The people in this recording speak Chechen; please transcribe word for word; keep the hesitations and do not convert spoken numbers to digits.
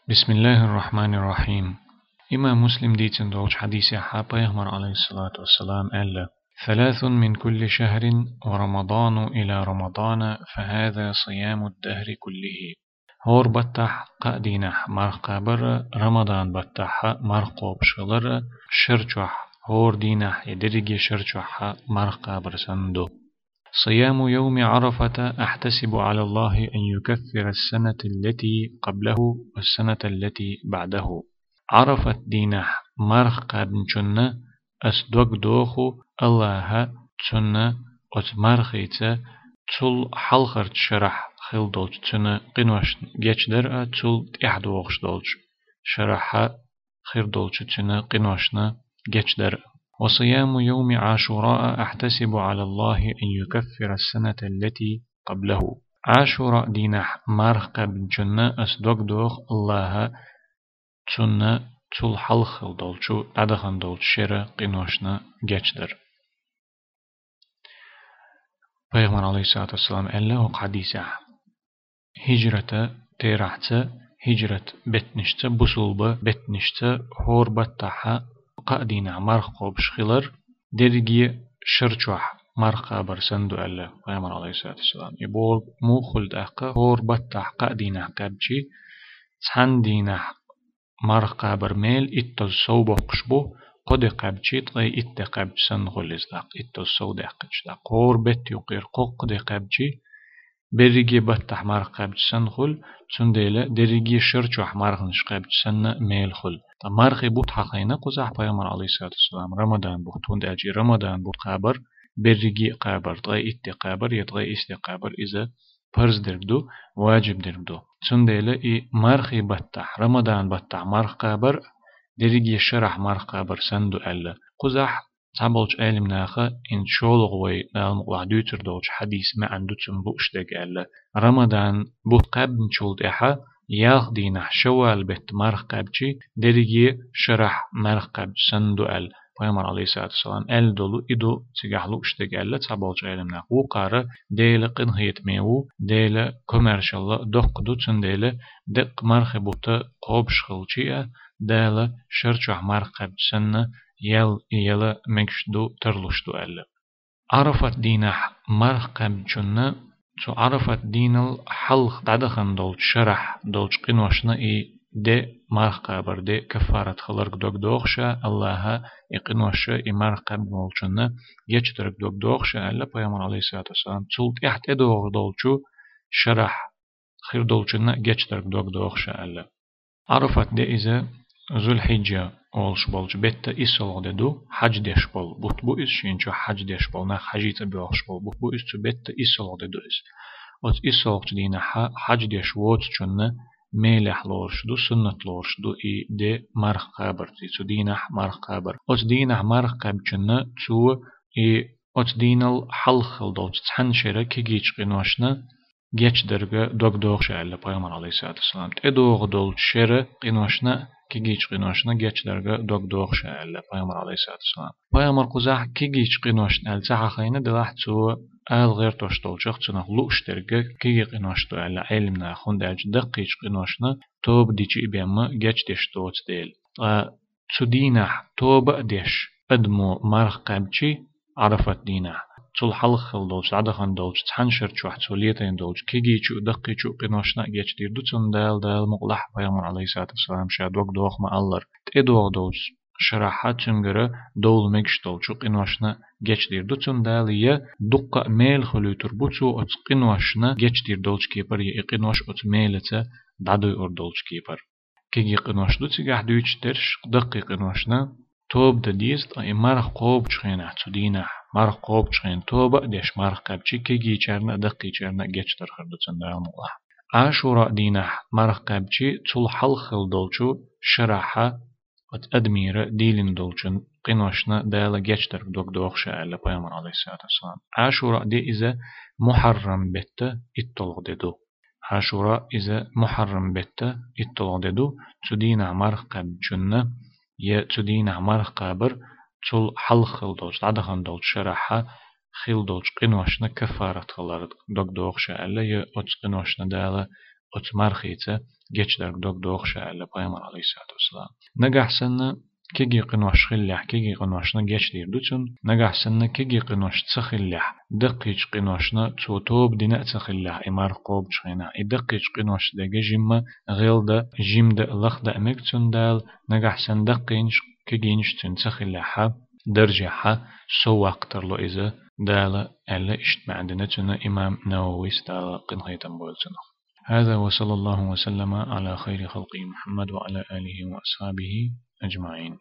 بسم الله الرحمن الرحيم. Имам Муслима дийцина долчу хьадисехь Пайхамара, алейхиссалату вассалам, аьлла: ثلاث من كل شهر، ورمضان إلى رمضان، فهذا صيام الدهر كله. ХӀора баттахь кхаа дийнахь марха кхабар, Рамадан баттахь марха кхобуш хилар, шар чохь хӀора дийнахь я дерриге шар чохь марха кхабар санна ду. صيام يوم عرفة أحتسب على الله أن يكفر السنة التي قبله والسنة التي بعده. Ӏарафат дийнахь марха кхаьбначунна ас дог доху Аллаха, цунна оцу мархица цул хьалхарчу шарахь хилла долчу цуьнан къиношна гечдар а, цул тӀаьхьа догӀуш долчу шарахь хир долчу цуьнан къиношна гечдар а. وصيام يوم عاشوراء أحتسب على الله أن يكفر السنة التي قبله. Ӏашура дийнахь марха кхаьбначунна ас дог доху Аллаха, цунна цул хьалха хилла долчу, дӀадахана долчу шеран къиношна гечдар. Пайхамар, алейхиссалату вассалам, аьлла хӀокху хьадисехь: хӀижрата терахьца, хӀижрат беттанашца, бусулба беттанашца хӀора баттахь кхаа дийнахь марха кхобуш хилар, дерриге шар чохь марха кхабар санна ду аьлла Пайхамар, алейхиссалату вассалам. И бохург муха хуьлу тӀаккха: хӀора баттахь кхаа дийнахь кхаьбчи, цхьана дийнахь марха кхабар мел иттаза сов боккхуш бу, кхо де кхаьбчи, ткъе итт де кхаьбчи санна хуьлу иза тӀаккха, иттаза сов даьккхича тӀаккха. ХӀора бетта юкъера кхо-кхо де кхаьбчи, берриге баттахь марха кхаьбчи санна хуьлу, цундела дерриге шар чохь марханаш кхаьбчи санна мел хуьлу. Ткъа мархи бутт хьахийна кхузахь Пайхамар, алейхиссалату вассалам, Рамадан бутт, хӀунда аьлча и Рамадан бутт кхабар, берриге а кхабар, ткъе итт де кхабар я ткъе исс де кхабар, иза парз дерг ду, важиб дерг ду. Цундела и мархи баттахь, Рамадан баттахь марха кхабар, дерриге шарахь марха кхабар санна ду аьлла. Кхузахь цхьаболчу Ӏелимнаха, хӀинца шолгӀа вай Дала мукъалахь дуьйцур долчу хьадисан маьӀна ду цунна лууш дерг аьлла. Рамадан бутт кхаьбначул тӀаьхьа ялх дийнахь шаввал бетта марха кхаьбчи, дерриге шарахь марха кхаьбчи санна ду аьлла Пайхамар, алейхиссалату вассалам, аьлла долу, и ду цигахь лууш дерг аьлла цхьаболчу Ӏелимнаха. Вукхара Делан къинхетаме ву, Делан комаьршалла доккха ду, цундела деккъа мархи бутт кхобуш хилчи а, Дала шар чохь марха кхаьбча санна, ял и яла мегаш ду, тарлуш ду аьлла. Ӏарафат дийнахь марха кхаьбначунна, цу Ӏарафат дийнал хьалха дӀадахана долчу шарахь долчу къиношна и де, марха кхабар де, каффарат хиларг дог доху ша Аллаха, и къиноша, и марха кхаьбна волчунна гечдарг дог доху ша аьлла Пайхамар, алейхиссалату вассалам, цул тӀаьхьа тӀедогӀу долчу шарахь хир долчунна гечдарг дог доху ша аьлла. Ӏарафат де иза Зулхьиджа олуш болчу бетта иссолгӀа де ду, хьаьж деш болу бутт бу иза, шена чохь хьаьж деш болу нах, хьаьжцӀа боьлхуш болу бутт бу иза, цу бетта иссолгӀа де ду иза. Оцу иссолгӀачу дийнахь хьаьж деш воцучунна мелехь лоруш ду, суннат лоруш ду и де марха кхабар, и цу дийнахь марха кхабар. Оцу дийнахь марха кхаьбначунна цо и оцу дийнал хьалха хилла долчу цхьана шера кегийчу къиношна гечдарга дог доху ша аьлла Пайхамар, алейхиссалату вассалам. ТӀедогӀу долчу шера къиношна, кегийчу къиношна гечдарга дог доху ша аьлла Пайхамар, алейхиссалату вассалам. Пайхамар кхузахь кегийчу къиношна аьлла ца хьахийна, делахь цо ала гӀертош долчух цунах лууш дерг кегий къинош ду аьлла Ӏелимнаха, хӀунда аьлча даккхийчу къиношна тоба дичи а бемма гечдеш доцу дела. Ткъа цу дийнахь тоба а деш адамо марха кхаьбчи, Ӏарафат дийнахь, цул хьалха хилла долчу, дӀадахана долчу цхьана шар чохь цо летийна долчу кегийчу а, даккхийчу а къиношна а гечдийр ду цунна Дала, Дала мукъалахь Пайхамар, алейхиссалату вассалам, ша дог доху ма-аллара. ТӀедогӀу долчу шарахь цуьнгара довла мегаш долчу къиношна гечдийр ду цунна Дала, я дуккха а мела хуьлуьйтур бу цо оцу къиношна гечдийр долчу кепара, я и къинош оцу мелаца дӀадуьйур долчу кепара. Кегий къинош ду цигахь дуьйцуш дерш, даккхий къиношна тоба дан деза, ткъа и марха кхобучу хенахь, цу дийнахь марха кхобучу хенахь тоба а деш марха кхаьбчи, кегийчарна а, даккхийчарна а гечдар хир ду цунна Дала мукъалахь. Ӏашура дийнахь марха кхаьбчи, цул хьалха хилла долчу шарахь оцу адамера дийлина долчун къиношна Дала гечдарг дог доху ша аьлла Пайхамар, алейхиссалату вассалам. Ӏашура де иза Мухьаррам бетта иттолгӀа де ду. Ӏашура иза Мухьаррам бетта иттолгӀа де ду, цу дийнахь марха кхаьбначунна, я цу дийнахь марха кхабар, цул хьалха хилла долчу, дӀадахана долчу шарахь хилла долчу къиношна каффарат хилар дог доху ша аьлла, я оцу къиношна Дала оцу мархица гечдарг дог дохуша аьлла пайхамар, алейхиссалату вассалам. Нагахь санна кегий къинош хиллехь, кегий къиношна гечдийр ду цунна, нагахь санна кегий къинош ца хиллехь, даккхийчу къиношна цо тоба дина а ца хиллехь, и марха кхобучу хенахь, и даккхийчу къиношца дерг жимма гӀелда, жимда, лахда а мега цунна Дала, нагахь санна даккхийнаш, кегийнаш цуьнан ца хиллехьа, даржехьа, сов ваккха тарло иза Дала аьлла, иштта маьӀна дина цуьнан имам Нававис, Дала къинхетам бойла цунах. هذا وصلى الله وسلم على خير خلقه محمد وعلى آله وأصحابه أجمعين.